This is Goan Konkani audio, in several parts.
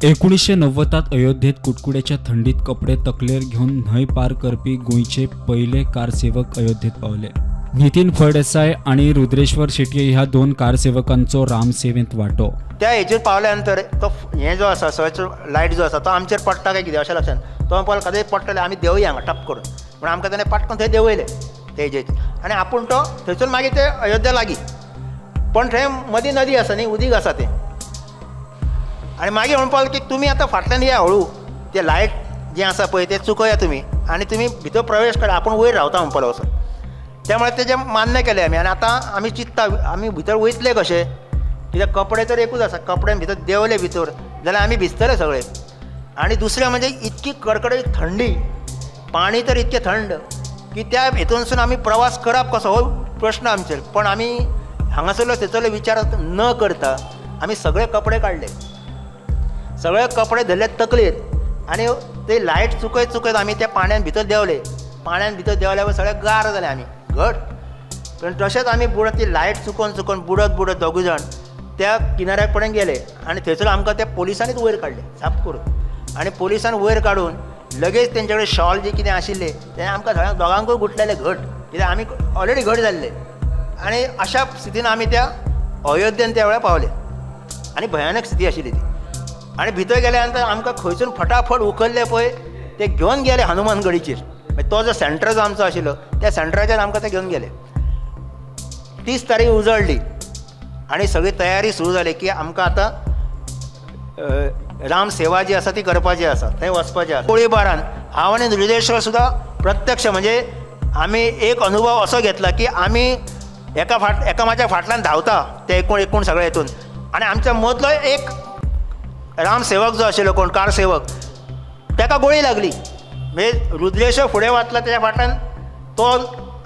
1990 अयोध्येत कुडकुड्याच्या थंडीत कपडे तकलेर घेवन न्हंय पार करपी गोंयचे पयले कारसेवक अयोध्येत पावले. नितीन फळदेसाय आनी रुद्रेश्वर शेटये ह्या 2 कारसेवकांचो रामसेवेंत वांटो. त्या हेचेर पावल्या नंतर तो हें जो आसा सर्च लायट जो आसा तो आमचेर पडटा काय कितें अशें लक्षात, तो म्हणपाक लागलो पडटले आमी देंवया हांगा टप करून, म्हण आमकां ताणें पाटकन थंय देंवयले ते हेजेर आनी आपूण तो थंयसून मागीर ते अयोध्या लागीं, पण थंय मदीं नदी आसा न्ही, उदीक आसा तें. आनी मागीर म्हणपाक लागलो की तुमी आतां फाटल्यान या हळू, ते लायट जें आसा पळय तें चुकया तुमी आनी तुमी भितर प्रवेश करा, आपूण वयर रावता म्हणपाक लागलो असो. त्यामुळे तेजें मान्य केलें आमी. आनी आतां आमी चिंत्ता आमी भितर वयतले कशे, कित्याक कपडे तर एकूच आसा, कपड्यान भितर देंवले भितर जाल्यार आमी भिजतले सगळे. आनी दुसरें म्हणजे इतकी कडकडीत थंडी, पाणी तर इतकें थंड की त्या हेतूनसून आमी प्रवास करप कसो हो प्रश्न आमचेर. पण आमी हांगासरलो थंयसरलो विचार न करता आमी सगळे कपडे काडले, सगळे कपडे धरले तकलेर आनी ते लायट चुकयत चुकयत आमी त्या पाण्यान भितर देंवले. पाण्यान भितर देंवल्या सगळे गार जाले आमी घट, पण तशेंच आमी बुडत ती लायट चुकोवन चुकोवन बुडत बुडत दोगूय जाण त्या किनाऱ्या कडेन गेले आनी थंयसर आमकां त्या पोलिसांनीच वयर काडले साफ करून. आनी पोलिसान वयर काडून लगेच तेंचे कडेन शॉल जे कितें आशिल्लें तें आमकां सगळ्यांक दोगांकूय गुठलेले घट, कित्याक आमी ऑलरेडी घट जाल्ले. आनी अशा स्थितीन आमी त्या अयोध्येन त्या वेळार पावले आनी भयानक स्थिती आशिल्ली ती. आनी भितर गेल्या नंतर आमकां खंयसून फटाफट उखल्ले पळय ते घेवन गेले हनुमान गडीचेर, तो जो सेंटर जो आमचो आशिल्लो त्या सेंटराचेर आमकां ते घेवन गेले. 30 तारीख उजळ्ळी आनी सगळी तयारी सुरू जाली की आमकां आतां राम सेवा जी आसा ती करपाची आसा, थंय वचपाचें आसा. गोळीबारान हांव आनी रुद्रेश्वर सुद्दां प्रत्यक्ष म्हणजे आमी एक अनुभव असो घेतला की आमी एकामेच्या फाटल्यान धांवता ते एकूण एकूण सगळे हेतून, आनी आमच्या मदलो एक रामसेवक जो आशिल्लो कोण कारसेवक ताका गोळी लागली. म्हणजे रुद्रेश्वर फुडें वतला तेच्या फाटल्यान तो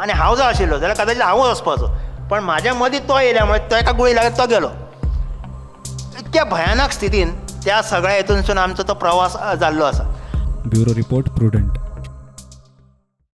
आनी हांव जो आशिल्लो जाल्यार कदाचित हांवूच वचपाचो, पण म्हाज्या मदीं तो येयल्या मुळे ताका गोळी लागली तो गेलो. इतक्या भयानक स्थितीन त्या सगळ्या हेतूनसून आमचो तो प्रवास जाल्लो आसा. Bureau report, Prudent.